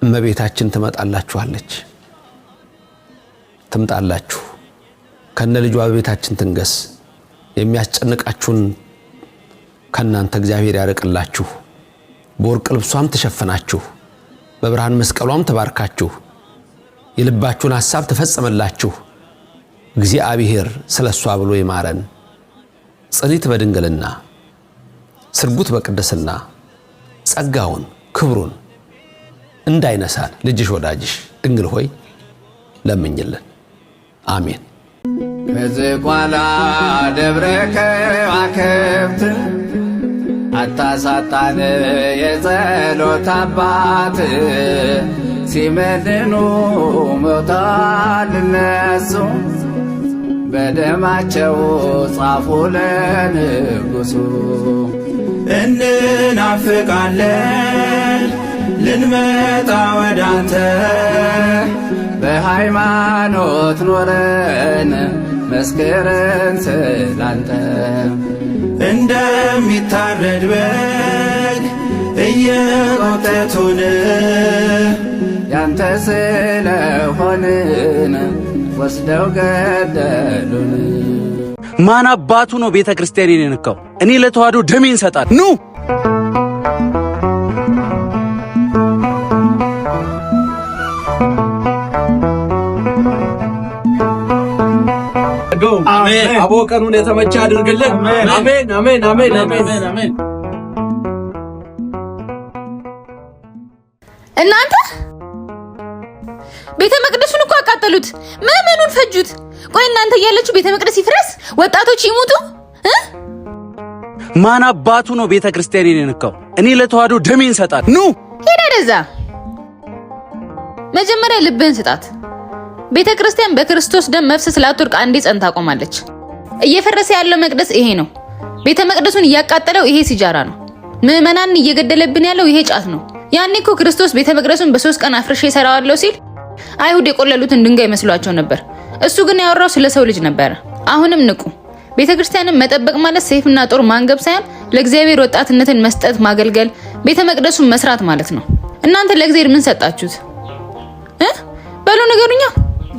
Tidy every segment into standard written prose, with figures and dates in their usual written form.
እመቤታችን ትመጣላችኋለች። ትምጣላችሁ፣ ከነ ልጇ በቤታችን ትንገስ። የሚያስጨንቃችሁን ከእናንተ እግዚአብሔር ያርቅላችሁ። በወርቅ ልብሷም ተሸፍናችሁ በብርሃን መስቀሏም ተባርካችሁ የልባችሁን ሐሳብ ተፈጸመላችሁ። እግዚአብሔር ስለ እሷ ብሎ ይማረን። ጽኒት በድንግልና ስርጉት በቅድስና ጸጋውን ክብሩን እንዳይነሳን ልጅሽ ወዳጅሽ ድንግል ሆይ ለምኝልን። አሜን። በዝቋላ ደብረ ከዋክብት አታሳጣን የጸሎት አባት ሲመድኑ ሞታል እነሱ በደማቸው ጻፉ ለንጉሱ። እንናፍቃለን ልንመጣ ወዳንተ በሃይማኖት ኖረን መስክረን ስላንተ እንደሚታረድ በግ እየጎተቱን ያንተ ስለሆንን ወስደው ገደሉን። ማን አባቱ ነው ቤተ ክርስቲያኔን የነካው? እኔ ለተዋህዶ ደሜን እሰጣለሁ። ኑ አሜን። አቦ ቀኑን የተመቸ አድርግልን። አሜን፣ አሜን፣ አሜን፣ አሜን፣ አሜን። እናንተ ቤተ መቅደሱን እኮ አቃጠሉት፣ ምዕመኑን ፈጁት። ቆይ እናንተ እያለችሁ ቤተ መቅደስ ይፍረስ፣ ወጣቶች ይሙቱ እ? ማን አባቱ ነው ቤተ ክርስቲያኔን የነካው? እኔ ለተዋህዶ ደሜን እሰጣለሁ። ኑ ሄደ ወደዛ። መጀመሪያ ልብህን ስጣት። ቤተ ክርስቲያን በክርስቶስ ደም መፍሰስ ላትወድቅ አንዴ ጸንታ ቆማለች። እየፈረሰ ያለው መቅደስ ይሄ ነው። ቤተ መቅደሱን እያቃጠለው ይሄ ሲጃራ ነው። ምዕመናንን እየገደለብን ያለው ይሄ ጫት ነው። ያኔ እኮ ክርስቶስ ቤተ መቅደሱን በ3 ቀን አፍርሼ እሰራዋለሁ ሲል አይሁድ የቆለሉትን ድንጋይ መስሏቸው ነበር። እሱ ግን ያወራው ስለ ሰው ልጅ ነበረ። አሁንም ንቁ። ቤተ ክርስቲያንን መጠበቅ ማለት ሰይፍና ጦር ማንገብ ሳይሆን ለእግዚአብሔር ወጣትነትን መስጠት፣ ማገልገል፣ ቤተ መቅደሱን መስራት ማለት ነው። እናንተ ለእግዚአብሔር ምን ሰጣችሁት እ? በሉ ንገሩኛ።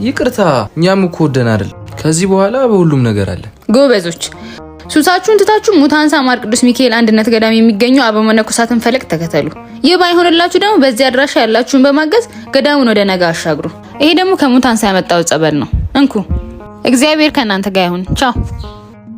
ይቅርታ፣ እኛም እኮ ወደን አይደል። ከዚህ በኋላ በሁሉም ነገር አለ። ጎበዞች፣ ሱሳችሁን ትታችሁ ሙታንሳ ማር ቅዱስ ሚካኤል አንድነት ገዳም የሚገኙ አበ መነኮሳትን ፈለግ ተከተሉ። ይህ ባይሆንላችሁ ደግሞ በዚህ አድራሻ ያላችሁን በማገዝ ገዳሙን ወደ ነገ አሻግሩ። ይሄ ደግሞ ከሙታንሳ ያመጣው ጸበል ነው። እንኩ። እግዚአብሔር ከእናንተ ጋር ይሁን። ቻው።